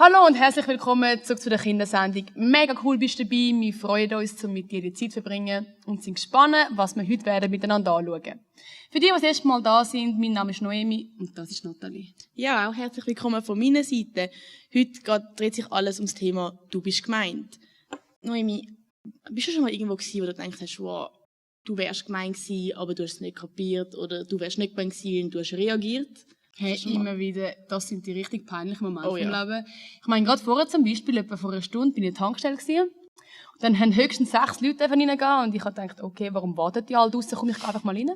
Hallo und herzlich willkommen zurück zu der Kindersendung. Mega cool bist du dabei. Wir freuen uns, um mit dir die Zeit zu verbringen und sind gespannt, was wir heute werden miteinander anschauen. Für die, die das erste Mal da sind, mein Name ist Noemi und das ist Nathalie. Ja, auch herzlich willkommen von meiner Seite. Heute dreht sich alles ums Thema «Du bist gemeint». Noemi, bist du schon mal irgendwo gewesen, wo du gedacht hast, wow, du wärst gemeint gewesen, aber du hast es nicht kapiert, oder du wärst nicht gemeint gewesen und du hast reagiert? Hey, immer wieder, das sind die richtig peinlichen Momente Oh, im ja. Leben. Ich meine, gerade vorher zum Beispiel, etwa vor einer Stunde, bin ich in der Tankstelle gewesen. Und dann haben höchstens 6 Leute reingehen und ich habe gedacht, okay, warum warten die alle draussen? Komm, ich gehe einfach mal rein.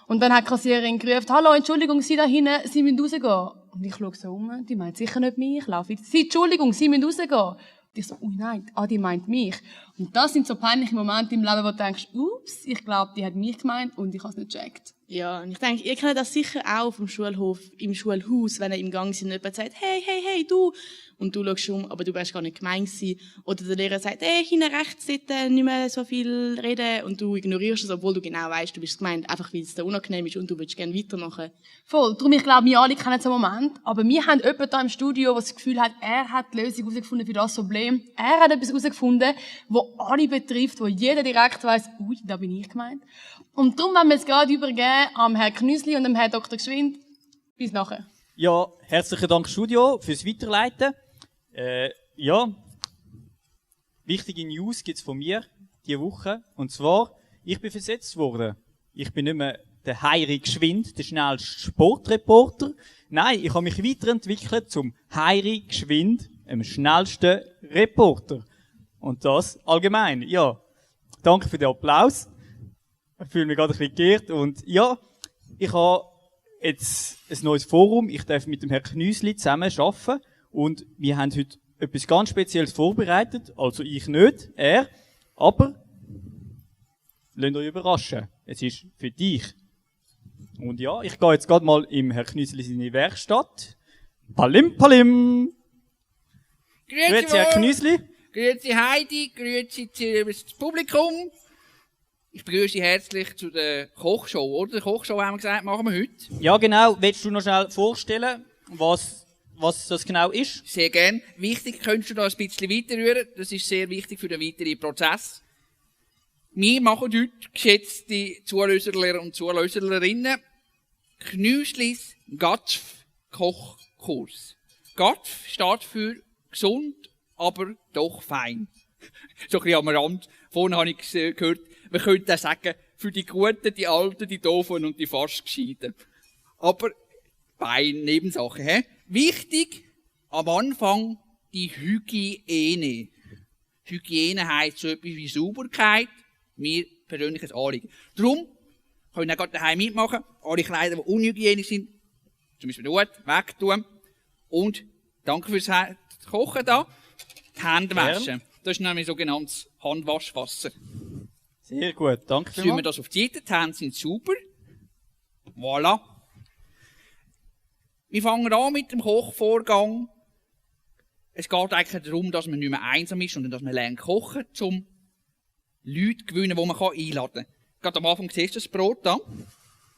Und dann hat die Kassiererin gerufen, hallo, Entschuldigung, Sie da hinten, Sie müssen rausgehen. Und ich schaue so um, die meint sicher nicht mich, ich laufe weiter. Sie, Entschuldigung, Sie müssen rausgehen. Und ich so, oh nein, die meint mich. Und das sind so peinliche Momente im Leben, wo du denkst, ups, ich glaube, die hat mich gemeint und ich habe es nicht gecheckt. Ja, und ich denke, ihr kennt das sicher auch vom Schulhof, im Schulhaus, wenn ihr im Gang sind und jemand sagt, hey, du. Und du schaust um, aber du wärst gar nicht gemeint gewesen. Oder der Lehrer sagt, hinten rechts dort nicht mehr so viel reden. Und du ignorierst es, obwohl du genau weißt, du bist gemeint, einfach weil es dir unangenehm ist und du willst gerne weitermachen. Voll. Darum, ich glaube, wir alle kennen so einen Moment. Aber wir haben jemanden hier im Studio, der das Gefühl hat, er hat die Lösung herausgefunden für das Problem. Er hat etwas herausgefunden, das alle betrifft, wo jeder direkt weiss, ui, da bin ich gemeint. Und darum wollen wir jetzt gerade übergeben am Herrn Knüsli und dem Herrn Dr. Geschwind. Bis nachher. Ja, herzlichen Dank Studio fürs Weiterleiten. Ja, wichtige News gibt's von mir diese Woche. Und zwar, ich bin versetzt worden. Ich bin nicht mehr der Heiri Geschwind, der schnellste Sportreporter. Nein, ich habe mich weiterentwickelt zum Heiri Geschwind, dem schnellsten Reporter. Und das allgemein. Ja, danke für den Applaus. Ich fühle mich gerade ein bisschen geehrt. Und ja, ich habe jetzt ein neues Forum. Ich darf mit dem Herrn Knüsli zusammen arbeiten. Und wir haben heute etwas ganz Spezielles vorbereitet. Also ich nicht, er. Aber, lasst euch überraschen. Es ist für dich. Und ja, ich gehe jetzt gerade mal im Herrn Knüsli seine Werkstatt. Palim, palim! Grüezi, Herr Knüsli. Grüezi Heidi, grüezi das Publikum. Ich begrüße Sie herzlich zu der Kochshow, oder? Die Kochshow haben wir gesagt, machen wir heute. Ja, genau. Willst du noch schnell vorstellen, was das genau ist? Sehr gern. Wichtig, könntest du da ein bisschen weiterrühren. Das ist sehr wichtig für den weiteren Prozess. Wir machen heute, geschätzte Zuhörer und Zuhörerinnen, Knüslis Gatf-Kochkurs. Gatf steht für gesund, aber doch fein. So ein bisschen am Rand. Vorhin habe ich gehört, man könnte auch sagen, für die Guten, die Alten, die Doofen und die fast Gescheiten. Aber fein, Nebensache, hä? Wichtig, am Anfang die Hygiene. Hygiene heisst so etwas wie Sauberkeit. Mir persönlich ein Anliegen. Darum können wir auch daheim mitmachen. Alle Kleider, die unhygienisch sind, zum Beispiel den Hut, wegtun. Und danke fürs Kochen da. Die Hände waschen. Das ist nämlich sogenanntes Handwaschwasser. Sehr gut, danke Jetzt tun wir das auf die Seite. Die Hände sind sauber. Voilà. Wir fangen an mit dem Kochvorgang. Es geht eigentlich darum, dass man nicht mehr einsam ist, sondern dass man lernt kochen, um Leute zu gewinnen, die man einladen kann. Gerade am Anfang siehst du das Brot da.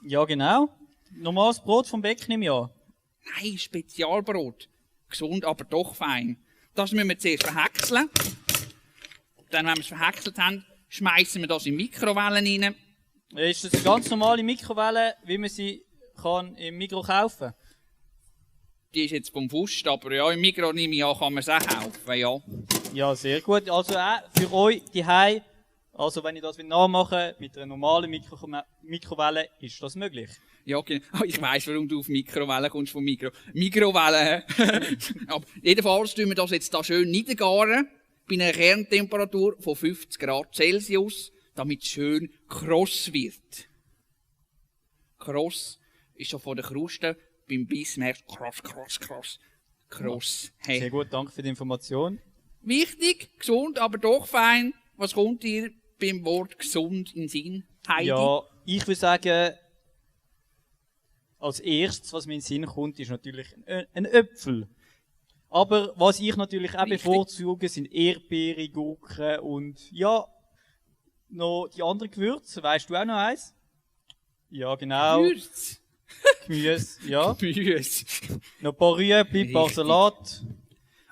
Ja, genau. Normales Brot vom Bäck nehme ich an. Nein, Spezialbrot. Gesund, aber doch fein. Das müssen wir zuerst verhäckseln. Dann, wenn wir es verhäckselt haben, schmeißen wir das in Mikrowellen rein. Ist das eine ganz normale Mikrowelle, wie man sie kann im Mikro kaufen? Die ist jetzt vom Fust, aber ja, im Mikro nehme ich an, kann man es auch kaufen, ja. Ja, sehr gut. Also auch für euch daheim, also wenn ich das nachmachen mit einer normalen Mikrowelle, ist das möglich. Ja, genau. Ich weiss, warum du auf Mikrowellen kommst vom Mikro. Mikrowellen, aber jedenfalls tun wir das jetzt da schön niedergaren, bei einer Kerntemperatur von 50 Grad Celsius, damit es schön kross wird. Kross ist schon von der Kruste, beim Biss merkst du kross. Hey. Sehr gut, danke für die Information. Wichtig, gesund, aber doch fein. Was kommt dir beim Wort gesund in den Sinn, Heidi? Ja, ich würde sagen, als erstes, was mir in den Sinn kommt, ist natürlich ein Äpfel. Aber was ich natürlich auch bevorzuge, sind Erdbeere, Gurken und ja, noch die anderen Gewürze. Weißt du auch noch eins? Ja, genau. Gewürz. Gemüse, ja. Gemüse. Noch ein paar Rüebli, ein paar Richtig. Salat.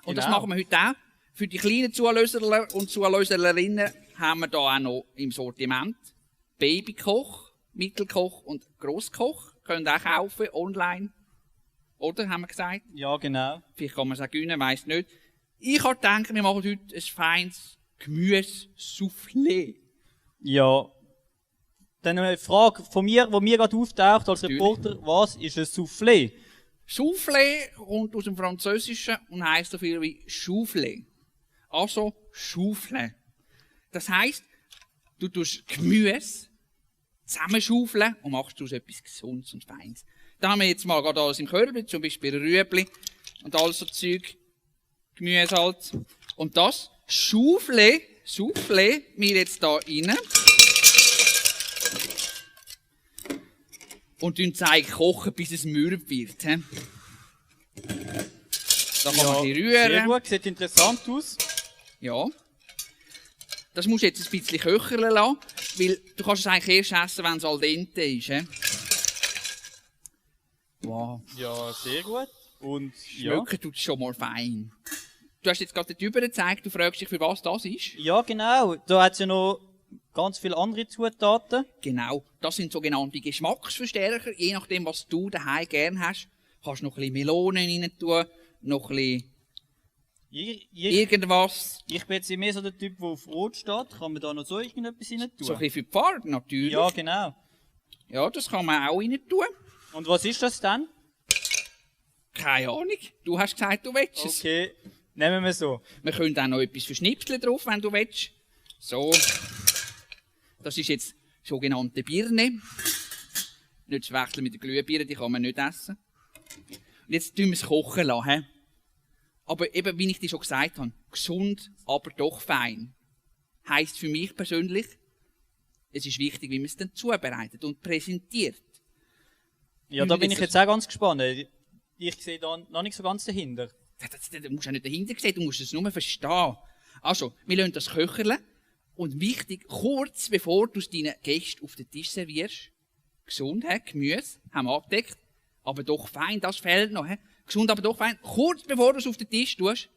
Und das Genau. machen wir heute auch. Für die kleinen Zulöserler und Zulöserlerinnen haben wir da auch noch im Sortiment Babykoch, Mittelkoch und Grosskoch. Könnt ihr auch kaufen, online. Oder, haben wir gesagt? Ja, genau. Vielleicht kann man es auch gewinnen, weiss nicht. Ich habe gedacht, wir machen heute ein feines Gemüse-Soufflé. Ja. Dann eine Frage von mir, die mir gerade auftaucht als Natürlich. Reporter. Was ist ein Soufflé? Soufflé kommt aus dem Französischen und heisst so viel wie Schaufle. Also Schaufle. Das heisst, du tust Gemüse zusammenschaufeln und machst daraus etwas Gesundes und Feines. Da haben wir jetzt mal gerade alles im Körbli, zum Beispiel Rüebli und all so Zeug, Gemüse halt. Und das Soufflé wir jetzt da rein. Und zeigen kochen, bis es mürb wird. He? Da kann man die sehr rühren. gut, sieht interessant aus. Ja. Das musst du jetzt ein bisschen köcheln lassen, weil du kannst es eigentlich erst essen, wenn es al dente ist. He? Wow. Ja, sehr gut. Und ja. Schmecken tut es schon mal fein. Du hast jetzt gerade drüber gezeigt, du fragst dich, für was das ist. Ja, genau. Da hat es ja noch ganz viele andere Zutaten. Genau, das sind sogenannte Geschmacksverstärker. Je nachdem, was du daheim gern hast, kannst du noch ein bisschen Melonen rein tun, noch ein bisschen irgendwas. Ich bin jetzt mehr so der Typ, der auf Rot steht. Kann man da noch so irgendetwas rein tun? So ein bisschen für die Farbe, natürlich. Ja, genau. Ja, das kann man auch rein tun. Und was ist das dann? Keine Ahnung. Du hast gesagt, du willst es. Okay, nehmen wir so. Wir können auch noch etwas verschnipseln drauf, wenn du willst. So. Das ist jetzt sogenannte Birne. Nicht zu wechseln mit der Glühbirne, die kann man nicht essen. Und jetzt tun wir es kochen lassen. He? Aber eben, wie ich dir schon gesagt habe, gesund, aber doch fein. Heisst für mich persönlich, es ist wichtig, wie man es dann zubereitet und präsentiert. Ja, da bin ich jetzt auch ganz gespannt. Ich sehe da noch nicht so ganz dahinter. Du musst ja nicht dahinter sehen, du musst es nur verstehen. Also, wir lassen das köcheln. Und wichtig, kurz bevor du es deinen Gästen auf den Tisch servierst, gesund, Gemüse, haben wir abgedeckt, aber doch fein, das fehlt noch. Gesund, aber doch fein. Kurz bevor du es auf den Tisch tust,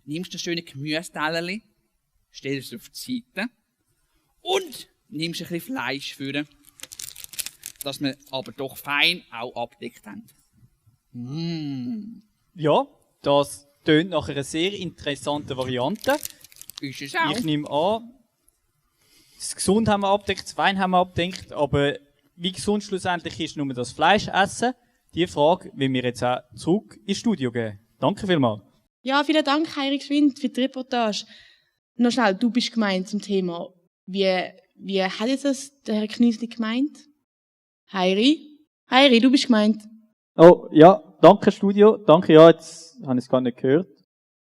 nimmst du das schöne Gemüsetellerli, stellst es auf die Seite und nimmst ein bisschen Fleisch für, dass wir aber doch fein auch abgedeckt haben. Ja, das tönt nach einer sehr interessanten Variante. Ist es auch. Ich nehme an, das Gesund haben wir abgedeckt, das Wein haben wir abgedeckt, aber wie gesund schlussendlich ist nur das Fleisch essen? Die Frage will wir jetzt auch zurück ins Studio geben. Danke vielmals. Ja, vielen Dank, Heiri Geschwind, für die Reportage. Noch schnell, du bist gemeint zum Thema. Wie hat jetzt das der Herr Kniesli gemeint? Heiri, du bist gemeint. Oh, ja, danke Studio. Danke, ja, jetzt habe ich es gar nicht gehört.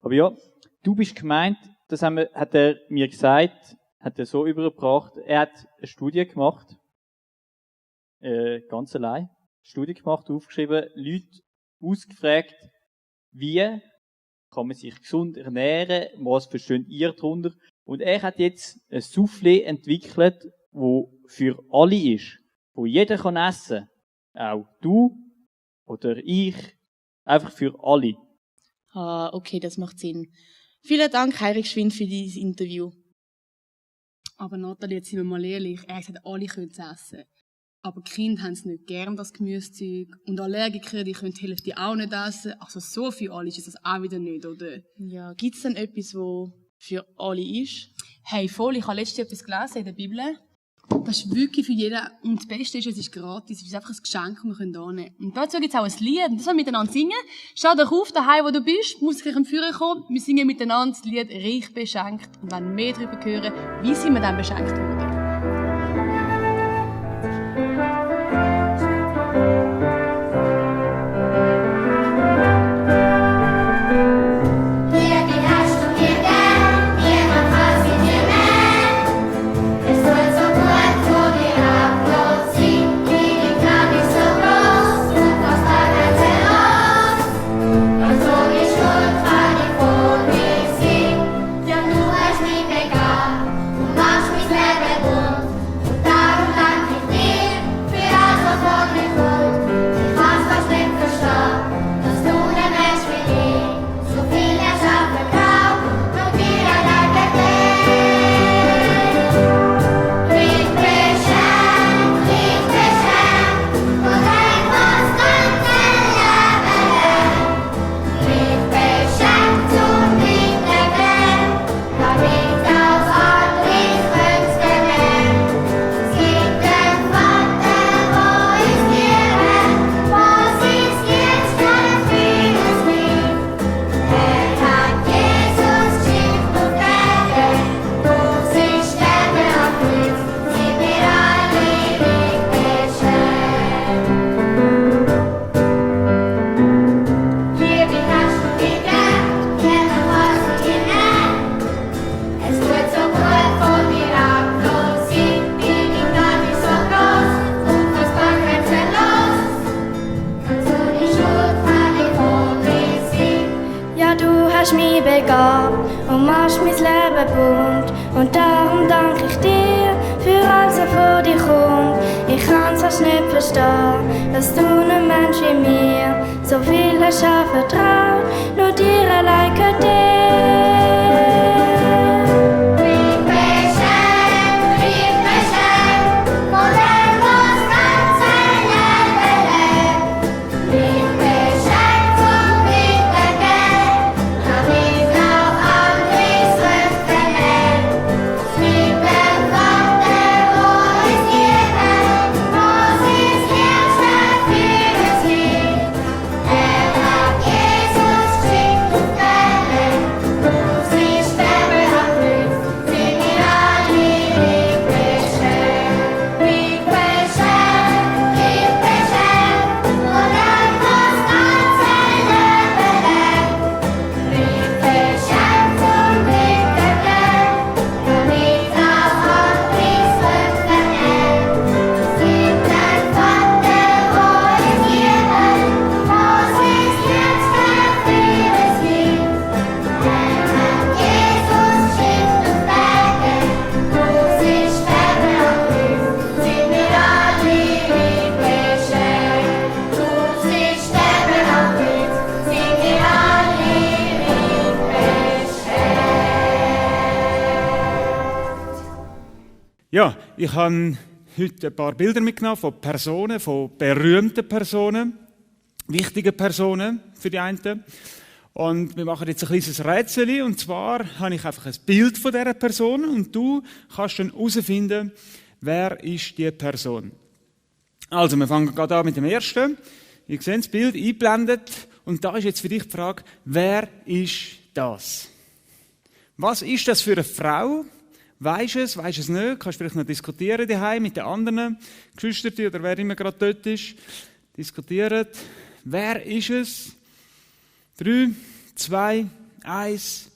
Aber ja, du bist gemeint, das hat er mir gesagt, hat er so übergebracht. Er hat eine Studie gemacht, ganz allein. Studie gemacht, aufgeschrieben, Leute ausgefragt, wie kann man sich gesund ernähren, was versteht ihr darunter. Und er hat jetzt ein Soufflé entwickelt, wo für alle ist, wo jeder kann essen, auch du oder ich, einfach für alle. Ah, okay, das macht Sinn. Vielen Dank, Heiri Geschwind, für dieses Interview. Aber Nathalie, jetzt sind wir mal ehrlich, er hat gesagt, alle können es essen. Aber die Kinder haben es nicht gern, das Gemüsezeug. Und Allergiker, die können die Hälfte auch nicht essen. Also so für alle ist es das auch wieder nicht, oder? Ja, gibt es denn etwas, wo für alle ist? Hey, voll, ich habe letztens etwas gelesen in der Bibel. Das ist wirklich für jeden. Und das Beste ist, es ist gratis. Es ist einfach ein Geschenk, das wir annehmen können. Und dazu gibt es auch ein Lied. Und das wollen wir miteinander singen. Schau dich auf, daheim, wo du bist. Muss gleich am Führer kommen. Wir singen miteinander das Lied «Reich beschenkt». Und wollen mehr darüber hören, wie sind wir dann beschenkt worden. Ja, du hast mich begangen, du machst mich selber Gabe und machst mein Leben bunt. Und darum danke ich dir für alles, was vor dir kommt. Ich kann's fast nicht verstehen, dass du einem Mensch wie mir so viel hast vertraut. Nur dir allein gehört dir. Ja, ich habe heute ein paar Bilder mitgenommen von Personen, von berühmten Personen, wichtigen Personen für die einen. Und wir machen jetzt ein kleines Rätsel. Und zwar habe ich einfach ein Bild von dieser Person und du kannst dann herausfinden, wer ist diese Person. Also, wir fangen gerade an mit dem ersten. Ihr seht das Bild eingeblendet. Und da ist jetzt für dich die Frage, wer ist das? Was ist das für eine Frau? Weisst du es nicht? Kannst du vielleicht noch diskutieren daheim mit den anderen Geschwistern oder wer immer gerade dort ist. Diskutieren. Wer ist es? 3, 2, 1.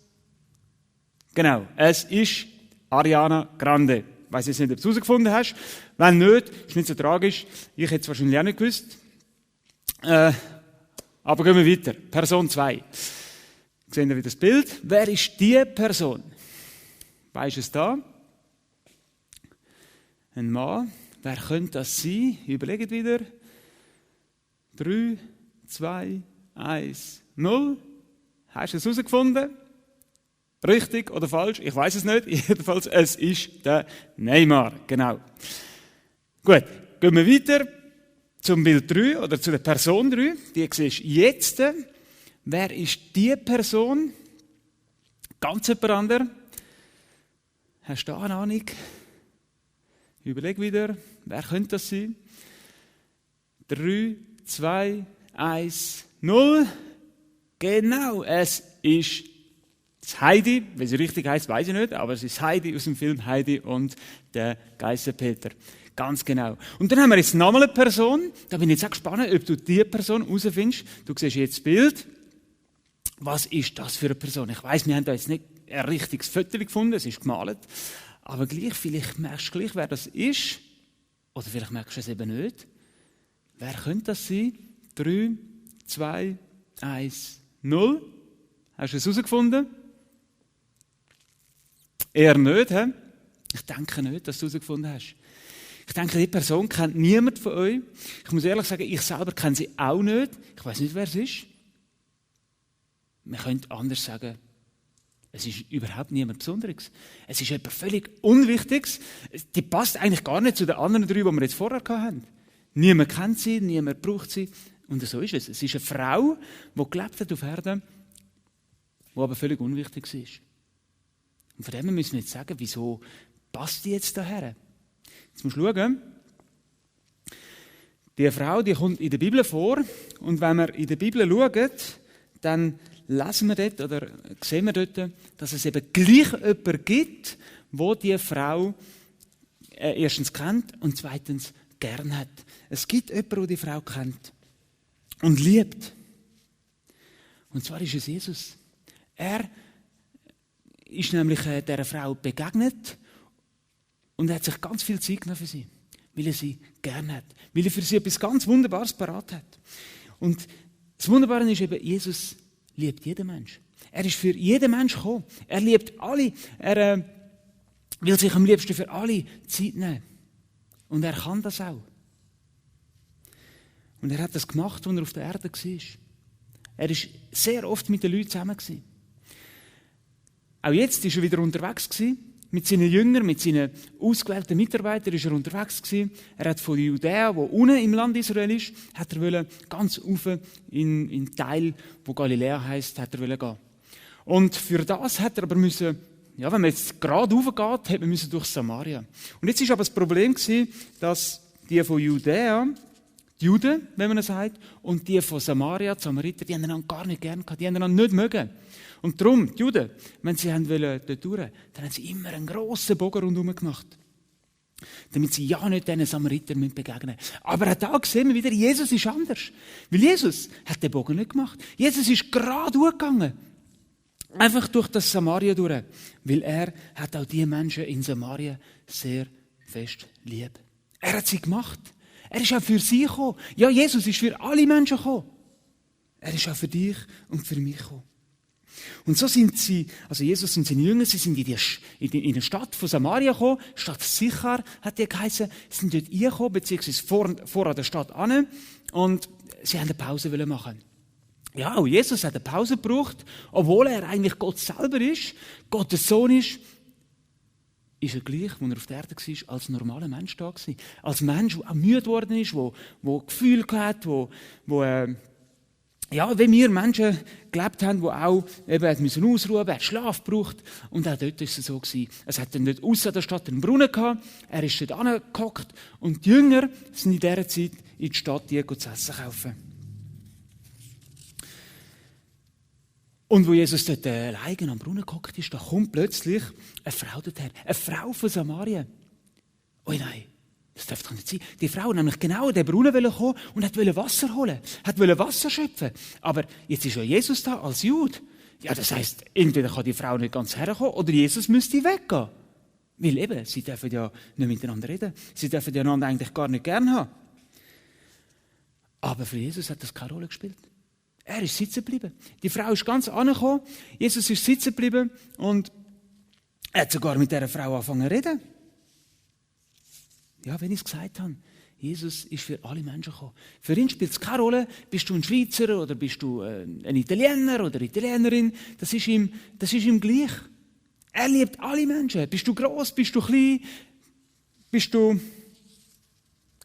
Genau, es ist Ariana Grande. Ich weiss jetzt nicht, ob du es herausgefunden hast. Wenn nicht, ist nicht so tragisch. Ich hätte es wahrscheinlich auch nicht gewusst. Aber gehen wir weiter. Person 2. Sehen wir wieder das Bild. Wer ist die Person? Weisst du es da? Ein Mann. Wer könnte das sein? Überlegt wieder. 3, 2, 1, 0. Hast du es herausgefunden? Richtig oder falsch? Ich weiß es nicht. Jedenfalls, es ist der Neymar. Genau. Gut, gehen wir weiter zum Bild 3 oder zu der Person 3. Die siehst du jetzt. Wer ist die Person? Ganz jemand anderes. Hast du da eine Ahnung? Überleg wieder, wer könnte das sein? 3, 2, 1, 0. Genau, es ist das Heidi. Wie sie richtig heisst, weiß ich nicht, aber es ist Heidi aus dem Film Heidi und der Geissenpeter. Ganz genau. Und dann haben wir jetzt nochmal eine Person. Da bin ich jetzt auch gespannt, ob du diese Person herausfindest. Du siehst jetzt das Bild. Was ist das für eine Person? Ich weiss, wir haben da jetzt nicht ein richtiges Foto gefunden, es ist gemalt. Aber gleich, vielleicht merkst du gleich, wer das ist. Oder vielleicht merkst du es eben nicht. Wer könnte das sein? 3, 2, 1, 0. Hast du es herausgefunden? Eher nicht, he? Ich denke nicht, dass du es herausgefunden hast. Ich denke, die Person kennt niemand von euch. Ich muss ehrlich sagen, ich selber kenne sie auch nicht. Ich weiß nicht, wer es ist. Man könnte anders sagen, es ist überhaupt niemand Besonderes. Es ist etwas völlig Unwichtiges. Die passt eigentlich gar nicht zu den anderen 3, die wir jetzt vorher hatten. Niemand kennt sie, niemand braucht sie. Und so ist es. Es ist eine Frau, die gelebt hat auf Erden, die aber völlig unwichtig ist. Und von dem müssen wir jetzt sagen, wieso passt die jetzt daher? Jetzt musst du schauen. Die Frau, die kommt in der Bibel vor. Und wenn wir in der Bibel schauen, dann lesen wir dort oder sehen wir dort, dass es eben gleich jemanden gibt, wo die Frau erstens kennt und zweitens gern hat. Es gibt jemanden, der die Frau kennt und liebt. Und zwar ist es Jesus. Er ist nämlich dieser Frau begegnet und hat sich ganz viel Zeit genommen für sie, weil er sie gern hat, weil er für sie etwas ganz Wunderbares parat hat. Und das Wunderbare ist eben, Jesus liebt jeden Mensch. Er ist für jeden Menschen gekommen. Er liebt alle. Er will sich am liebsten für alle Zeit nehmen. Und er kann das auch. Und er hat das gemacht, als er auf der Erde war. Er war sehr oft mit den Leuten zusammen. Auch jetzt war er wieder unterwegs. Mit seinen Jüngern, mit seinen ausgewählten Mitarbeitern war er unterwegs. Er hat von Judäa, wo unten im Land Israel ist, hat er ganz rauf in den Teil, wo Galiläa heisst, hat er gehen. Und für das hat er aber müssen, ja, wenn man jetzt gerade raufgeht, hat man müssen durch Samaria. Und jetzt war aber das Problem, dass die von Judäa, die Juden, wenn man es sagt, und die von Samaria, die Samariter, die haben einander gar nicht gern gehabt, die haben einander nicht mögen. Und darum, die Juden, wenn sie dort durch, dann haben sie immer einen grossen Bogen rundherum gemacht. Damit sie ja nicht diesen Samaritern begegnen müssen. Aber auch da sehen wir wieder, Jesus ist anders. Weil Jesus hat den Bogen nicht gemacht. Jesus ist gerade durchgegangen. Einfach durch das Samaria durch. Weil er hat auch die Menschen in Samaria sehr fest lieb. Er hat sie gemacht. Er ist auch für sie gekommen. Ja, Jesus ist für alle Menschen gekommen. Er ist auch für dich und für mich gekommen. Und so sind sie, also Jesus und seine Jünger, sie sind in die Stadt von Samaria gekommen, Stadt Sichar hat die geheißen, sind dort reingekommen, beziehungsweise vor an der Stadt an, und sie haben eine Pause machen. Ja, auch Jesus hat eine Pause gebraucht, obwohl er eigentlich Gott selber ist, Gottes Sohn ist er gleich, als er auf der Erde war, als normaler Mensch da gewesen. Als Mensch, der auch müde geworden ist, der Gefühle hat, ja, wie wir Menschen gelebt haben, die auch eben ausruhen mussten, er hat Schlaf gebraucht. Und auch dort war es so gewesen. Es hat dann dort ausser der Stadt einen Brunnen gehabt, er ist dort angehockt und die Jünger sind in dieser Zeit in die Stadt, die zu essen kaufen. Und wo Jesus dort alleine am Brunnen gehockt ist, da kommt plötzlich eine Frau dorthin, eine Frau von Samaria. Oh nein. Das darf doch nicht sein. Die Frau nämlich genau in den Brunnen kommen und wollte Wasser holen, wollte Wasser schöpfen. Aber jetzt ist ja Jesus da als Jude. Ja, das heisst, entweder kann die Frau nicht ganz herkommen oder Jesus müsste weggehen. Weil eben, sie dürfen ja nicht miteinander reden. Sie dürfen einander eigentlich gar nicht gern haben. Aber für Jesus hat das keine Rolle gespielt. Er ist sitzen geblieben. Die Frau ist ganz angekommen. Jesus ist sitzen geblieben und er hat sogar mit dieser Frau angefangen zu reden. Ja, wenn ich es gesagt habe, Jesus ist für alle Menschen gekommen. Für ihn spielt es keine Rolle, bist du ein Schweizer oder bist du ein Italiener oder Italienerin, das ist ihm gleich. Er liebt alle Menschen. Bist du gross, bist du klein, bist du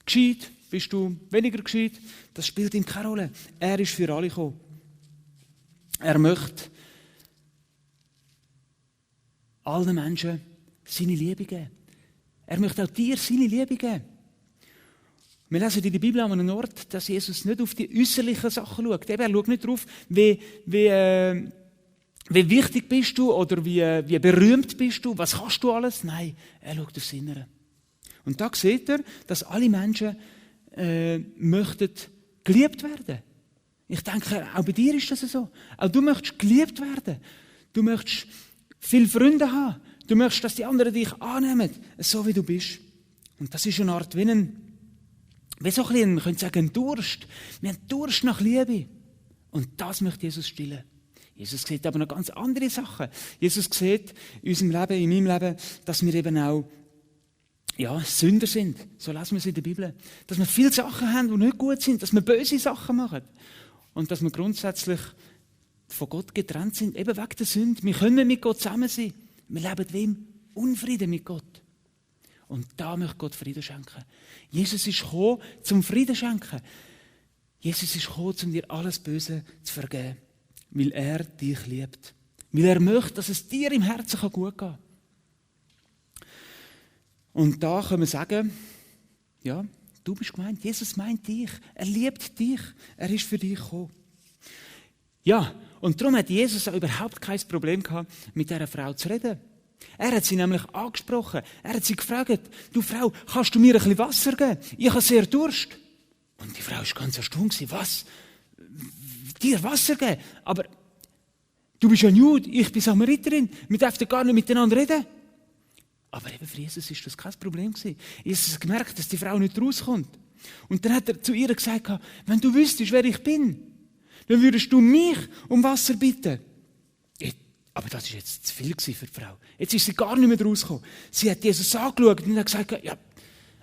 gescheit, bist du weniger gescheit, das spielt ihm keine Rolle. Er ist für alle gekommen. Er möchte allen Menschen seine Liebe geben. Er möchte auch dir seine Liebe geben. Wir lesen in der Bibel an einem Ort, dass Jesus nicht auf die äußerlichen Sachen schaut. Er schaut nicht darauf, wie wichtig bist du oder wie berühmt bist du, was kannst du alles. Nein, er schaut aufs Innere. Und da sieht er, dass alle Menschen möchten geliebt werden. Ich denke, auch bei dir ist das so. Auch du möchtest geliebt werden. Du möchtest viele Freunde haben. Du möchtest, dass die anderen dich annehmen, so wie du bist. Und das ist eine Art wie so ein bisschen, man könnte sagen, ein Durst. Wir haben Durst nach Liebe. Und das möchte Jesus stillen. Jesus sieht aber noch ganz andere Sachen. Jesus sieht in unserem Leben, in meinem Leben, dass wir eben auch Sünder sind. So lesen wir es in der Bibel. Dass wir viele Sachen haben, die nicht gut sind. Dass wir böse Sachen machen. Und dass wir grundsätzlich von Gott getrennt sind, eben wegen der Sünde. Wir können mit Gott zusammen sein. Wir leben wie im Unfrieden mit Gott. Und da möchte Gott Frieden schenken. Jesus ist gekommen, zum Frieden schenken. Jesus ist gekommen, um dir alles Böse zu vergeben. Weil er dich liebt. Weil er möchte, dass es dir im Herzen gut gehen kann. Und da können wir sagen, ja, du bist gemeint. Jesus meint dich. Er liebt dich. Er ist für dich gekommen. Ja, und darum hat Jesus auch überhaupt kein Problem gehabt, mit dieser Frau zu reden. Er hat sie nämlich angesprochen. Er hat sie gefragt, du Frau, kannst du mir ein bisschen Wasser geben? Ich habe sehr Durst. Und die Frau war ganz erstaunt. Was? Dir Wasser geben? Aber du bist ja Jude, ich bin Samariterin. Wir dürfen gar nicht miteinander reden. Aber eben für Jesus war das kein Problem. Jesus hat gemerkt, dass die Frau nicht rauskommt. Und dann hat er zu ihr gesagt, wenn du wüsstest, wer ich bin, dann würdest du mich um Wasser bitten. Aber das war jetzt zu viel für die Frau. Jetzt ist sie gar nicht mehr rausgekommen. Sie hat Jesus angeschaut und hat gesagt, ja,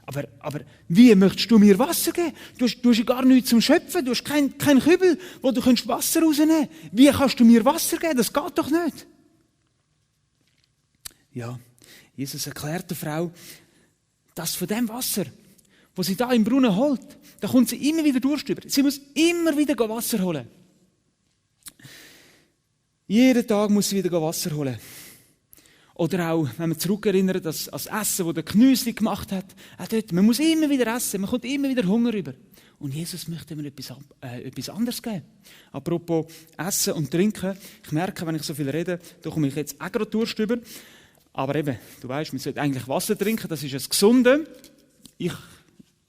aber wie möchtest du mir Wasser geben? Du hast ja gar nichts zum Schöpfen, du hast keinen Kübel, wo du Wasser rausnehmen kannst. Wie kannst du mir Wasser geben? Das geht doch nicht. Ja, Jesus erklärt der Frau, dass von dem Wasser, das sie da im Brunnen holt, da kommt sie immer wieder Durst über. Sie muss immer wieder Wasser holen. Jeden Tag muss sie wieder Wasser holen. Oder auch, wenn wir zurückerinnern, das Essen, das der Knüsli gemacht hat, auch dort, man muss immer wieder essen, man kommt immer wieder Hunger über. Und Jesus möchte mir etwas anderes geben. Apropos Essen und Trinken, ich merke, wenn ich so viel rede, da komme ich jetzt auch gerade Durst über. Aber eben, du weißt, man sollte eigentlich Wasser trinken, das ist das Gesunde.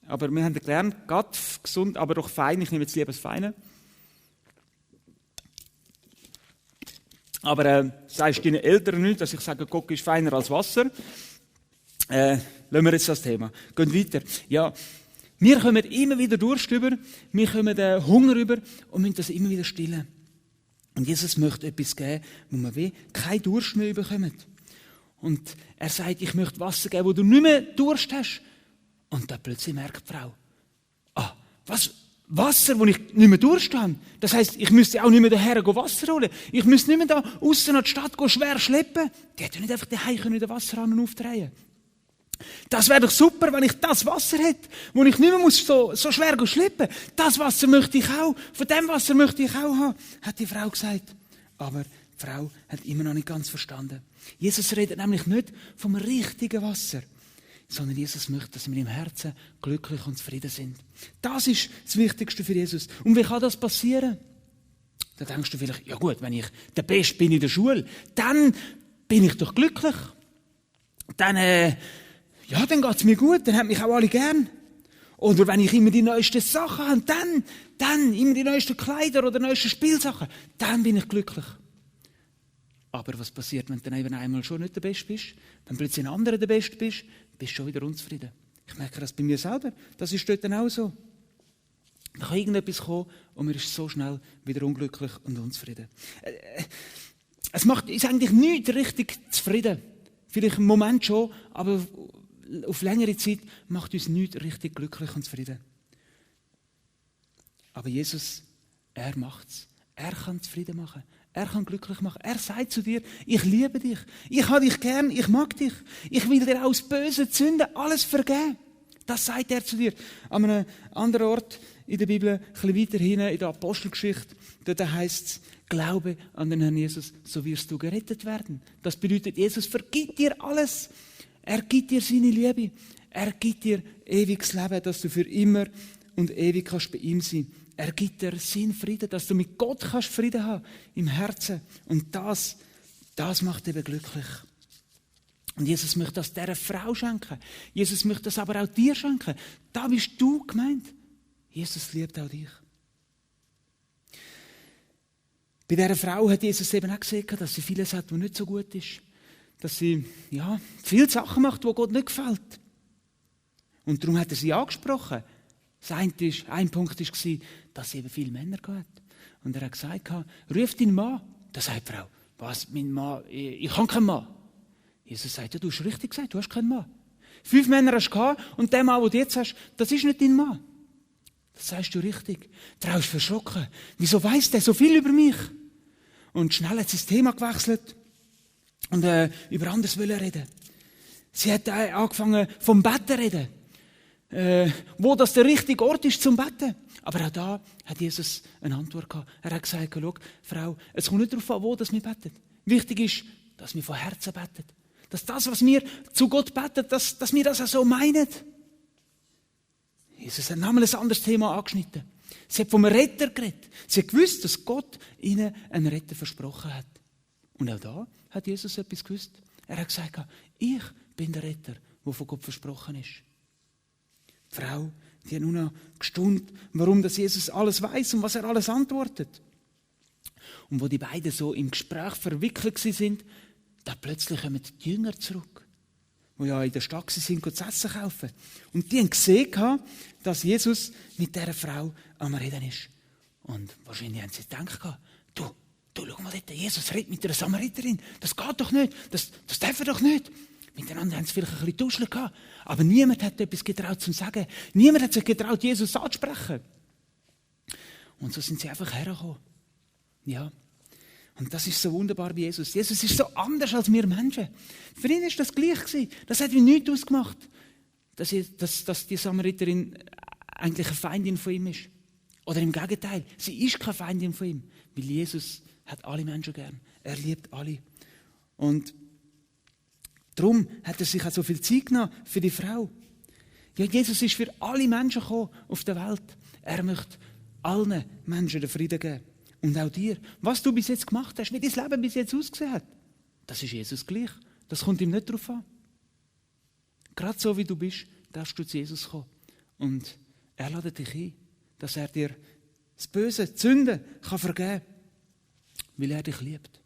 Aber wir haben gelernt, Gott gesund, aber doch fein, ich nehme jetzt lieber das Feine. Aber sagst deinen Eltern nicht, dass ich sage, Gott ist feiner als Wasser. Lassen wir jetzt das Thema. Gehen weiter. Ja, wir kommen immer wieder Durst über, wir kommen Hunger über und müssen das immer wieder stillen. Und Jesus möchte etwas geben, wo man keinen Durst mehr bekommt. Und er sagt, ich möchte Wasser geben, wo du nicht mehr Durst hast. Und dann plötzlich merkt die Frau, was? Wasser, wo ich nicht mehr Durst habe. Das heisst, ich müsste auch nicht mehr daher Wasser holen. Ich müsste nicht mehr da aussen an die Stadt schwer schleppen. Die hätte ja nicht einfach daheim den Wasserhahn aufdrehen. Das wäre doch super, wenn ich das Wasser hätte, wo ich nicht mehr so schwer schleppen muss. Das Wasser möchte ich auch. Von dem Wasser möchte ich auch haben, hat die Frau gesagt. Aber die Frau hat immer noch nicht ganz verstanden. Jesus redet nämlich nicht vom richtigen Wasser, sondern Jesus möchte, dass wir im Herzen glücklich und zufrieden sind. Das ist das Wichtigste für Jesus. Und wie kann das passieren? Da denkst du vielleicht, ja gut, wenn ich der Beste bin in der Schule, dann bin ich doch glücklich. Dann geht es mir gut, dann haben mich auch alle gern. Oder wenn ich immer die neuesten Sachen habe, dann immer die neuesten Kleider oder neuesten Spielsachen, dann bin ich glücklich. Aber was passiert, wenn du dann eben einmal schon nicht der Beste bist? Wenn plötzlich ein anderer der Beste bist, bist du schon wieder unzufrieden. Ich merke das bei mir selber. Das ist dort dann auch so. Da kann irgendetwas kommen und man ist so schnell wieder unglücklich und unzufrieden. Es macht uns eigentlich nichts richtig zufrieden. Vielleicht im Moment schon, aber auf längere Zeit macht uns nichts richtig glücklich und zufrieden. Aber Jesus, er macht es. Er kann zufrieden machen. Er kann glücklich machen. Er sagt zu dir, ich liebe dich. Ich habe dich gern, ich mag dich. Ich will dir aus bösen Sünden alles vergeben. Das sagt er zu dir. An einem anderen Ort in der Bibel, ein bisschen weiter hinten in der Apostelgeschichte, dort heisst es, glaube an den Herrn Jesus, so wirst du gerettet werden. Das bedeutet, Jesus vergibt dir alles. Er gibt dir seine Liebe. Er gibt dir ewiges Leben, dass du für immer und ewig kannst bei ihm sein. Er gibt dir seinen Frieden, dass du mit Gott kannst Frieden haben im Herzen. Und das macht eben glücklich. Und Jesus möchte das dieser Frau schenken. Jesus möchte das aber auch dir schenken. Da bist du gemeint. Jesus liebt auch dich. Bei dieser Frau hat Jesus eben auch gesehen, dass sie vieles hat, was nicht so gut ist. Dass sie viele Sachen macht, die Gott nicht gefällt. Und darum hat er sie angesprochen. Ein Punkt war, dass sie eben viele Männer hat. Und er hat gesagt, ruf deinen Mann. Da sagt die Frau, was, mein Mann, ich habe keinen Mann. Jesus sagt, ja, du hast richtig gesagt, du hast keinen Mann. 5 Männer hast du gehabt und der Mann, den du jetzt hast, das ist nicht dein Mann. Das sagst du richtig. Die Frau ist verschrocken. Wieso weiss der so viel über mich? Und schnell hat sie das Thema gewechselt und über anderes reden. Sie hat angefangen vom Betten reden. Wo das der richtige Ort ist zum Betten. Aber auch da hat Jesus eine Antwort gehabt. Er hat gesagt, schau, Frau, es kommt nicht darauf an, wo das wir beten. Wichtig ist, dass wir von Herzen beten. Dass das, was wir zu Gott beten, dass wir das auch so meinen. Jesus hat nochmal ein anderes Thema angeschnitten. Sie hat vom Retter geredet. Sie hat gewusst, dass Gott ihnen einen Retter versprochen hat. Und auch da hat Jesus etwas gewusst. Er hat gesagt, ich bin der Retter, der von Gott versprochen ist. Die Frau, die hat nur noch gestaunt, warum das Jesus alles weiß und was er alles antwortet. Und wo die beiden so im Gespräch verwickelt sind, da plötzlich kommen die Jünger zurück, die ja in der Stadt sind, zu essen kaufen. Und die haben gesehen, dass Jesus mit dieser Frau am Reden ist. Und wahrscheinlich haben sie gedacht, Du, schau mal dort, Jesus redet mit einer Samariterin. Das geht doch nicht. Das darf er doch nicht. Miteinander haben sie vielleicht ein bisschen Tuscheln gehabt. Aber niemand hat etwas getraut zu sagen. Niemand hat sich getraut, Jesus anzusprechen. Und so sind sie einfach hergekommen. Ja. Und das ist so wunderbar bei Jesus. Jesus ist so anders als wir Menschen. Für ihn war das gleich gewesen. Das hat ihm nichts ausgemacht, dass die Samariterin eigentlich eine Feindin von ihm ist. Oder im Gegenteil, sie ist keine Feindin von ihm. Weil Jesus hat alle Menschen gern. Er liebt alle. Und darum hat er sich auch so viel Zeit genommen für die Frau. Ja, Jesus ist für alle Menschen gekommen auf der Welt. Er möchte allen Menschen den Frieden geben. Und auch dir. Was du bis jetzt gemacht hast, wie dein Leben bis jetzt ausgesehen hat, das ist Jesus gleich. Das kommt ihm nicht darauf an. Gerade so wie du bist, darfst du zu Jesus kommen. Und er lädt dich ein, dass er dir das Böse, die Sünde kann vergeben kann, weil er dich liebt.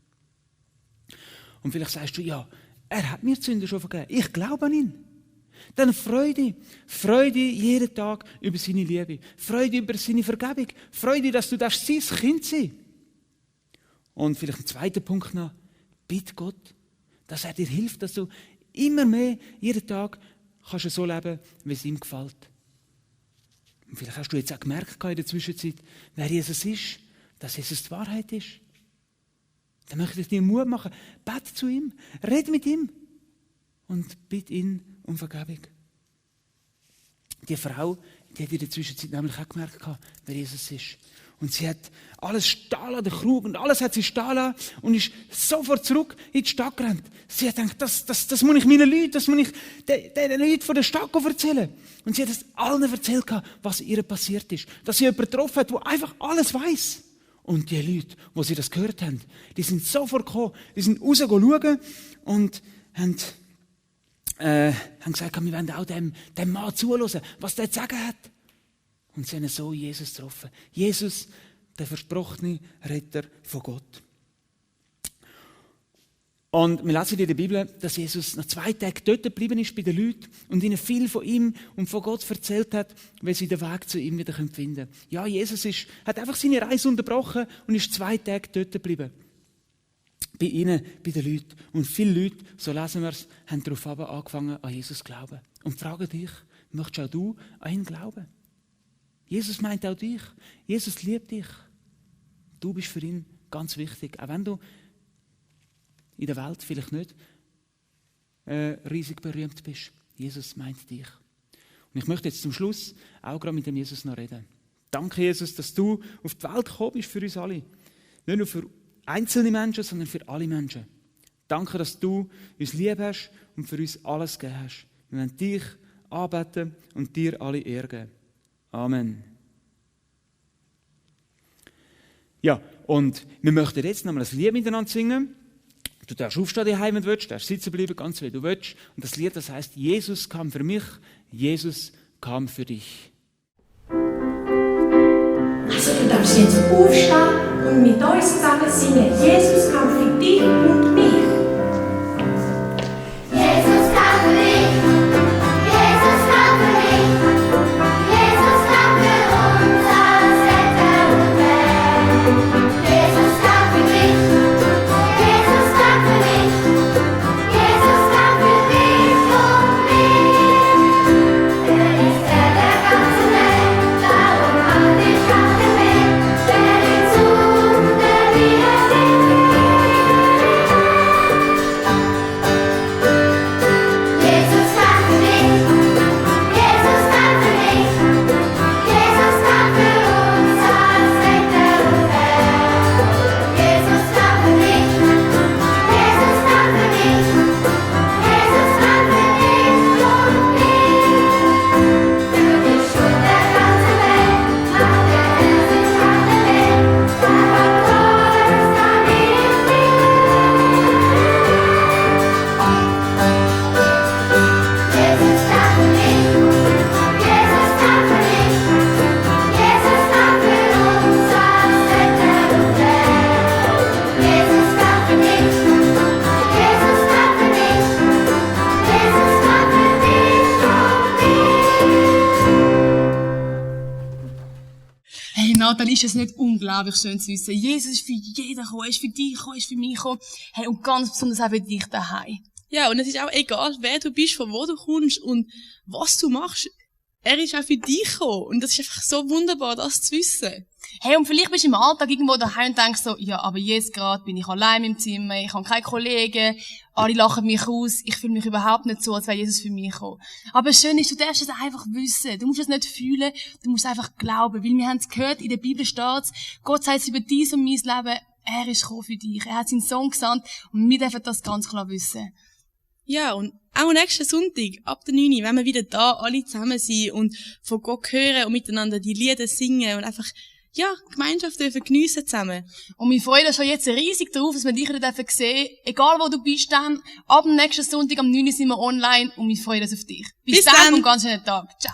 Und vielleicht sagst du, ja, er hat mir die Sünde schon vergeben. Ich glaube an ihn. Dann freu dich jeden Tag über seine Liebe. Freu dich über seine Vergebung. Freu dich, dass du sein Kind sein darfst. Und vielleicht ein zweiter Punkt noch. Bitte Gott, dass er dir hilft, dass du immer mehr, jeden Tag, kannst du so leben, wie es ihm gefällt. Und vielleicht hast du jetzt auch gemerkt in der Zwischenzeit, wer Jesus ist, dass Jesus die Wahrheit ist. Dann möchte ich dir Mut machen. Bete zu ihm, red mit ihm und bitte ihn um Vergebung. Die Frau, die hat in der Zwischenzeit nämlich auch gemerkt, wer Jesus ist. Und sie hat alles stehen lassen, den Krug und alles hat sie stehen lassen und ist sofort zurück in die Stadt gerannt. Sie hat gedacht, das muss ich meinen Leuten, das muss ich den Leuten von der Stadt erzählen. Und sie hat es allen erzählt, was ihr passiert ist. Dass sie jemanden getroffen hat, der einfach alles weiss. Und die Leute, die sie das gehört haben, die sind sofort gekommen, die sind rausgeschaut und haben gesagt, wir wollen auch dem Mann zuhören, was der zu sagen hat. Und sie haben so Jesus getroffen. Jesus, der versprochene Retter von Gott. Und wir lesen in der Bibel, dass Jesus nach 2 Tagen dort geblieben ist bei den Leuten und ihnen viel von ihm und von Gott erzählt hat, weil sie den Weg zu ihm wieder finden können. Ja, Jesus hat einfach seine Reise unterbrochen und ist 2 Tage dort geblieben. Bei ihnen, bei den Leuten. Und viele Leute, so lesen wir es, haben darauf angefangen, an Jesus zu glauben. Und fragen dich, möchtest auch du an ihn glauben? Jesus meint auch dich. Jesus liebt dich. Du bist für ihn ganz wichtig. Auch wenn du in der Welt vielleicht nicht riesig berühmt bist. Jesus meint dich. Und ich möchte jetzt zum Schluss auch gerade mit dem Jesus noch reden. Danke, Jesus, dass du auf die Welt gekommen bist für uns alle. Nicht nur für einzelne Menschen, sondern für alle Menschen. Danke, dass du uns lieb hast und für uns alles gegeben hast. Wir wollen dich anbeten und dir alle Ehre geben. Amen. Ja, und wir möchten jetzt nochmal ein Lied miteinander singen. Du darfst aufstehen daheim, wenn du willst, du darfst sitzen bleiben, ganz wie du willst. Und das Lied, das heisst, Jesus kam für mich, Jesus kam für dich. Also du darfst jetzt aufstehen und mit uns zusammen singen, Jesus kam für dich und mich. Jesus kam für dich, Jesus kam für mich, Jesus kam für uns als Retter und Retter. Jesus kam für dich, Jesus kam für mich, Jesus kam für dich und mich. Er ist Herr der ganzen Welt, darum halt dich auf den Weg, stell ihn zu, der wie er steht. Nathalie, ist es nicht unglaublich schön zu wissen, Jesus ist für jeden gekommen, er ist für dich gekommen, er ist für mich gekommen, hey, und ganz besonders auch für dich daheim. Ja, und es ist auch egal, wer du bist, von wo du kommst und was du machst. Er ist auch für dich gekommen. Und das ist einfach so wunderbar, das zu wissen. Hey, und vielleicht bist du im Alltag irgendwo daheim und denkst so, ja, aber jetzt gerade bin ich allein im Zimmer, ich habe keine Kollegen, alle lachen mich aus, ich fühle mich überhaupt nicht so, als wäre Jesus für mich gekommen. Aber schön ist, du darfst es einfach wissen. Du musst es nicht fühlen, du musst einfach glauben. Weil wir haben es gehört, in der Bibel steht, Gott sagt es über dies und mein Leben, er ist gekommen für dich. Er hat seinen Sohn gesandt und wir dürfen das ganz klar wissen. Ja, und auch nächsten Sonntag, ab der 9, wenn wir wieder da alle zusammen sind und von Gott hören und miteinander die Lieder singen und einfach, ja, Gemeinschaft dürfen geniessen zusammen. Und wir freuen uns schon jetzt riesig darauf, dass wir dich wieder sehen dürfen. Egal wo du bist, dann, ab dem nächsten Sonntag am 9 sind wir online und wir freuen uns auf dich. Bis dann und ganz schönen Tag. Ciao.